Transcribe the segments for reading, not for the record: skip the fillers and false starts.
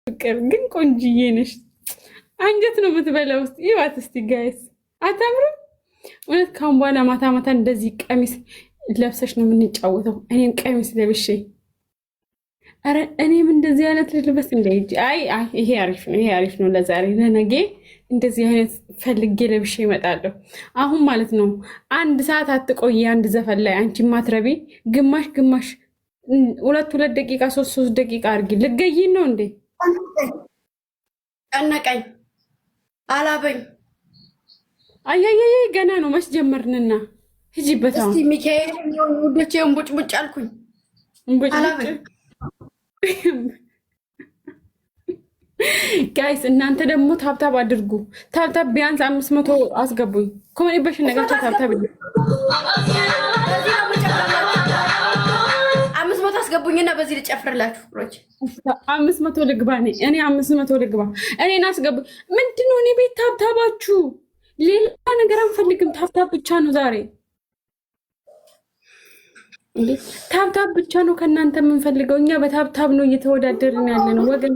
ፍቅር ግን ቆንጅዬ ነሽ። አንጀት ነው የምትበላው። ውስጥ ይባት እስቲ guys አታምርም? እውነት ካሁን በኋላ ማታ ማታ እንደዚህ ቀሚስ ለብሰሽ ነው የምንጫወተው። እኔም ቀሚስ ለብሼ፣ ኧረ እኔም እንደዚህ አይነት ልልበስ እንደ አይ አይ፣ ይሄ አሪፍ ነው፣ ይሄ አሪፍ ነው ለዛሬ። ለነጌ እንደዚህ አይነት ፈልጌ ለብሼ እመጣለሁ። አሁን ማለት ነው አንድ ሰዓት አትቆይ አንድ ዘፈን ላይ አንቺ ማትረቢ ግማሽ ግማሽ ሁለት ሁለት ደቂቃ ሶስት ሶስት ደቂቃ አድርጊ። ልገይን ነው እንዴ? ጨነቀኝ፣ አላበኝ። አያያይ ገና ነው መች ጀመርንና ሂጂበት። እስቲ ሚካኤል ውዶቼ እምቡጭ ቡጭ አልኩኝ። አላበኝ። Guys እናንተ ደግሞ tap tap አድርጉ። Tap tap ቢያንስ 500 አስገቡኝ። ኮመኒ በሽን ነገር tap tap 500 አስገቡኝና በዚህ ልጨፍርላችሁ። ሮች 500 ልግባ እኔ 500 ልግባ። እኔን አስገቡ። ምንድነው እኔ ቤት tap tap ኣችሁ? ሌላ ነገር አንፈልግም። Tap tap ብቻ ነው ዛሬ። እንዴ tap tap ብቻ ነው ከእናንተ የምንፈልገው። እኛ በ tap tap ነው እየተወዳደርን ያለ ነው ወገን።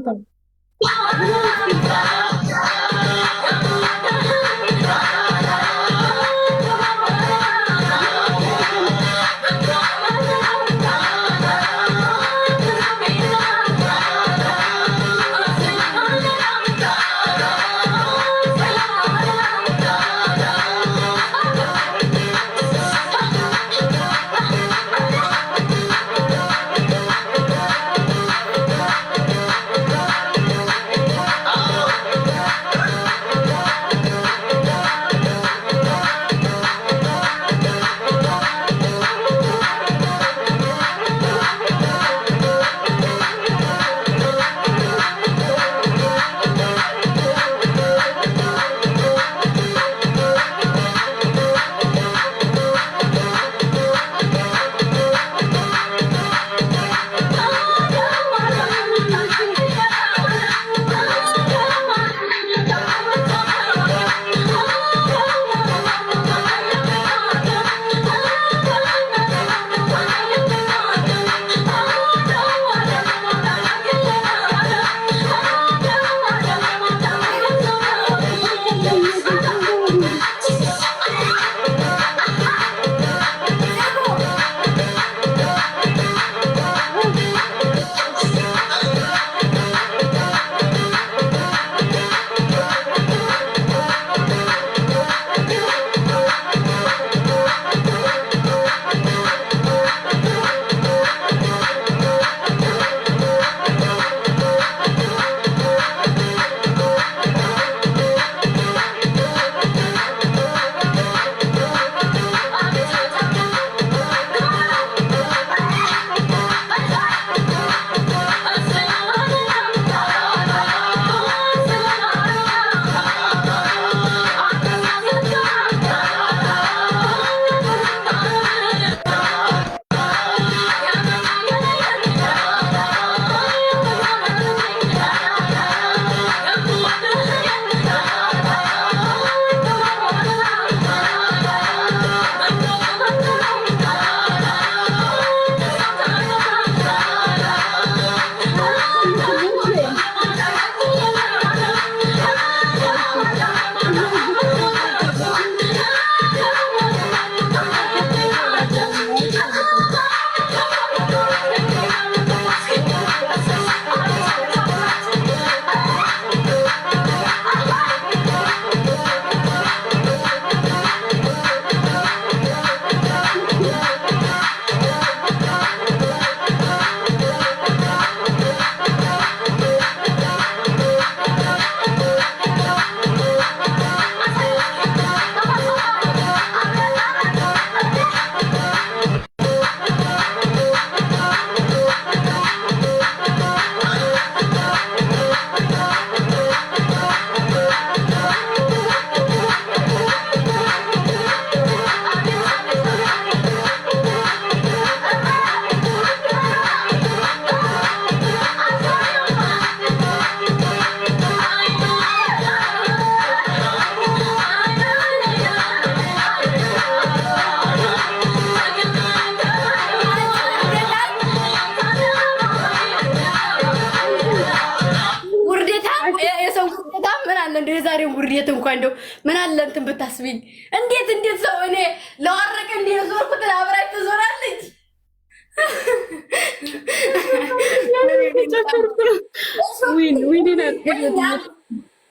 ምን አለ እንደው የዛሬው ውርዴት እንኳን እንደው ምን አለ እንትን ብታስቢኝ። እንዴት እንዴት ሰው እኔ ለዋረቀ እንዴ ዞርኩት አብራኝ ትዞራለች።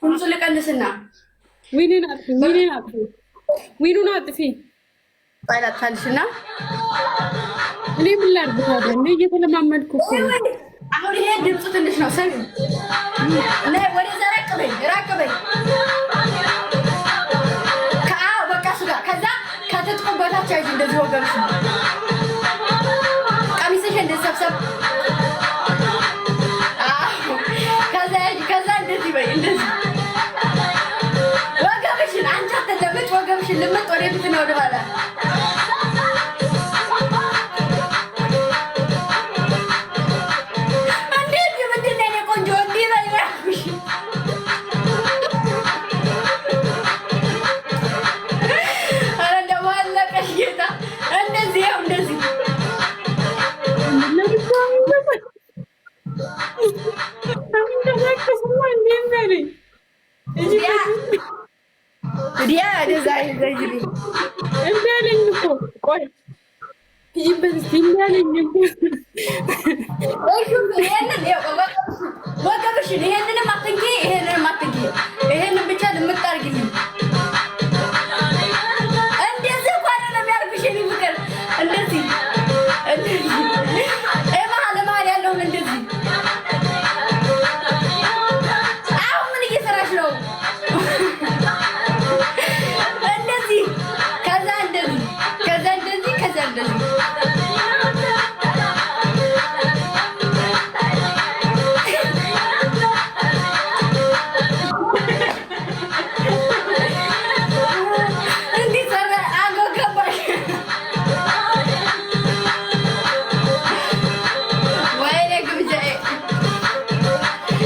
ድምፁ ልቀንስና ዊኑን አጥፊ ላጥፋልሽና እኔ ምን ላድርግ ታዲያ? እኔ እየተለማመድኩ እኮ ነው። አሁን ይሄ ድምፁ ትንሽ ነው። ሰሚ ወደዛ ራቅ በይ፣ ራቅ በይ። በቃ እሱ ጋር ከዛ ከትጥቁ በታች ያዥ እንደዚህ ወገብሽ ቀሚስሽ እንደዚህ ሰብሰብ ከዛ ያዥ ከዛ እንደዚህ በይ፣ እንደዚህ ወገብሽን አንቺ አትለምጭ፣ ወገብሽን ልምጥ ወደፊትና ወደኋላ። እንዴት ምንድን ነው የእኔ ቆንጆ? እንዲህ በይ ያልኩሽ። ኧረ እንደው አለቀሽ ጌታ። እንደዚህ ይኸው እንደዚህ። ዲያ ወደዛ ይዘይልኝ። እምቢ አለኝ እኮ። ቆይ ሂጂበት እስኪ። እምቢ አለኝ እኮ። ይሄንን ወገብሽን ይሄንንም አትንኪ፣ ይሄንንም አትንኪ። ይሄንን ብቻ ልምጥ አድርጊልኝ። እንደዚህ እኮ አይደለም ያልኩሽ የእኔ ፍቅር። እንደዚህ እንደዚህ መሀል መሀል ያለውን እንደዚህ። አሁን ምን እየሰራሽ ነው? እንደዚህ ከዛ እንደዚህ ከዛ እንደዚህ ከዛ እንደዚህ። እንዲህ ሰራ አገው ገባሽ። ወይኔ ግብዣዬ!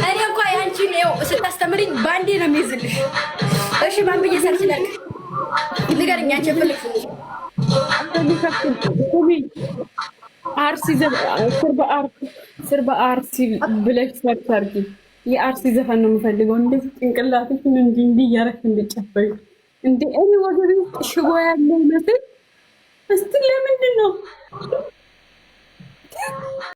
እኔ እንኳ ያንቺን ይኸው ስታስተምሪኝ በአንዴ ነው የሚይዝልሽ። እሺ ማን ብዬ search ላድርግ? ንገሪኝ። አንቺ የፈለግሽውን። አርሲ ስርባ አርሲ ብለሽ search አድርጊ። የአርሲ ዘፈን ነው የምፈልገው። እንደዚህ ጭንቅላትሽን እንዲህ እንዲህ እያደረግሽ እንድጨፈሪ። እንደ እኔ ወገቤ ውስጥ ሽቦ ያለው ይመስል። እስቲ ለምንድን ነው?